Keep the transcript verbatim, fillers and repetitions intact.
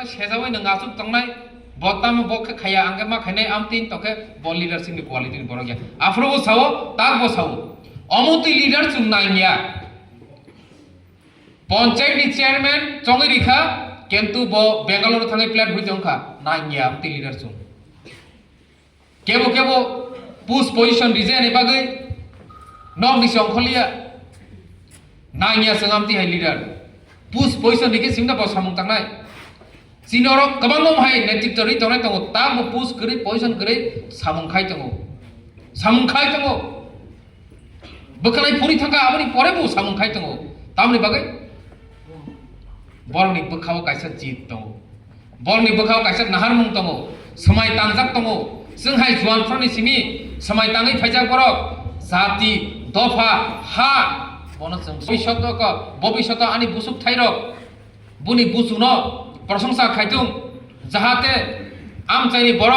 Sejawai nwng achuk tongnai, bo tamo bo khe khaya, ang khe ma khainai, amtwi tongkhe bo leadership ni quality ni borok ya. Aphuru bo sao, tak bo sao. Omo twi leader chwng nangya. Panchayat ni chairman chongwi rikha, kintu bo Bangalore thangwi flat hui tongkha, nangya amtwi leader chwng. Kebo kebo post position rijani bagwi nok ni song kholia. Nangya chwng amtwi hai leader. Post position rikhe singna bo samung tangnai. Chini oro kwbangma hai netritwa ri tongnai tongo, tamo post kwrwi, position kwrwi samung khai tongo. Samung khai tongo. Bwkhanai phuri thangkha, aboni pore bo samung khai tongo. Tamoni bagwi borokni bwkhao kaisa jit tongo. Borokni bwkhao kaisa naharmung tongo. Swmai tangjak tongo. Chwng hai juan phorni simi swmai tangwi phaijak borok. Jati, dopha, ha, bono chwng bobishoto ko, bobishoto ani busuk thairok. Buni busuno prosongsa khaitung, jahate amchaini borok